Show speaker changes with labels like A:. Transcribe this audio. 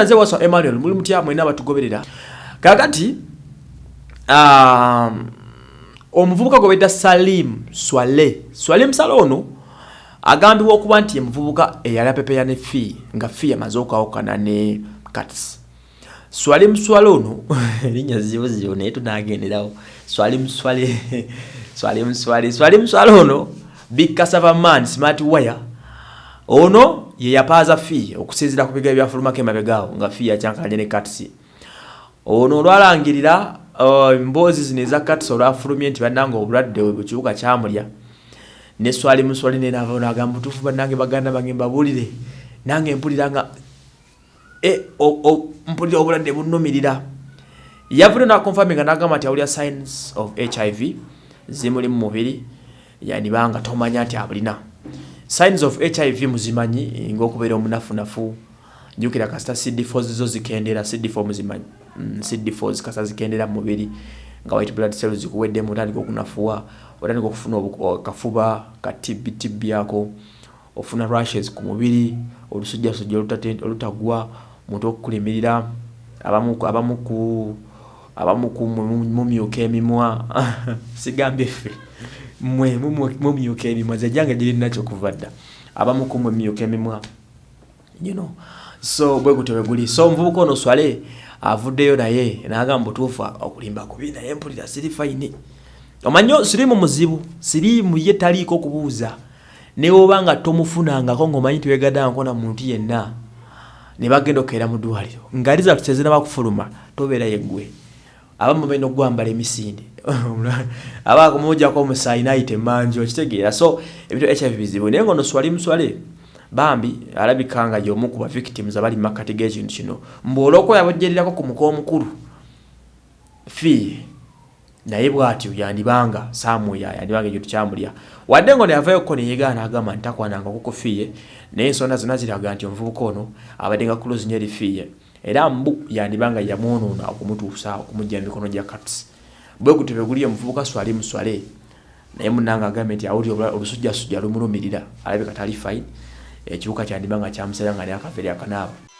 A: Nze Waswa Emmanuel, muli mutya mwena abatugoberera? Kakati omuvubuka gwe bayita Salim Swale, Swalim Sale ono agambibwa okuba nti ye muvubuka eyali apepeya ne Fee nga Fee yamaze okwawukana ne Kats. Swalim Swale ono, erinnya zibuzibu naye tunagenderawo. Swalim Swale, Swalim Swale, Swalim Swale ono Big Cassava Man Smart Wire ono ye yapaaza Fee okusinziira ku bigambo byafulumako emabegaawo nga Fee yakyankalanye ne Kats. Ono olwalangirira emboozi zino eza Kats, olwafulumye nti bannange obulwadde bwe bukiwuka kyamulya, ne Swali Muswali nenaava nagamba, "Butuufu bannange, baganda bange, mbabuulire, nange mpulira nga mpulira obulwadde bunnumirira." Yavudde naconfirminga nagamba nti awulira signs of HIV zimuli mu mubiri, yandibanga tomanya nti abulina. Signs of HIV muzimanyi, ngaokubeera omunafunafu. Jjukira kasita CD4 zo zikendera, CD4 muzimanyi, CD4 kasita zikendera mu mubiri nga white blood cells zikuweddemu, otandika okunafuwa, otandika okufuna kafuba ka TB, TB ako, ofuna rashes ku mubiri, olusujjasujja olutagwa, muntu okukulimirira, abamu ku mumyuka emimwa. Sigambye ffe, mmwe mumyuka emimwa, zejjange giri nakyo kuva dda. Abamu ku mmwe mumyuka emimwa. So bwe gutyo bwe guli. So omuvubuka ono Swale avuddeyo naye n'agamba, "Butuufu okulimba kubi, naye mpulira siri fine." Omanyi siriimu muzibu, siriimu ye taliiko kubuuza. Ne woba nga tomufunangako, ng'omanyi tiwegaddangako na muntu yenna, ne bagenda okukeera mu ddwaliro nga results tezinaba kufuluma, tobeera yeggwe. Abamu balina okugwambala emisinde, aba akumujjako omusaayi n'ayita emmanju, okitegeera? So ebintu HIV bizibu, naye ngono Swali Muswale bambi alabika nga y'omu ku ba victims abali mu makkati g'ekintu kino, mbu olw'okuba yabojjerirako ku muka omukulu Fee, naye bw'atyo yandibanga saamuya, yandibanga ekintu kyamulya. Wadde ngo neyavayo neyegaana n'agamba nti takwanangako ku Fille, naye ensonda zonna ziraga nti omuvubuka ono abadde nga close nnyo eri Fille, era mbu yandibanga yamwonoona okumutuusa okumujja mu mikono gya Kats. Bwe gutyo bwe guli. Omuvubuka Swali Muswale naye munnange agambye nti awulira olusujjasujja lumulumirira, alabika tali fine, ekiwuka kyandiba nga kyamusera nga naye akaveri akanaaba.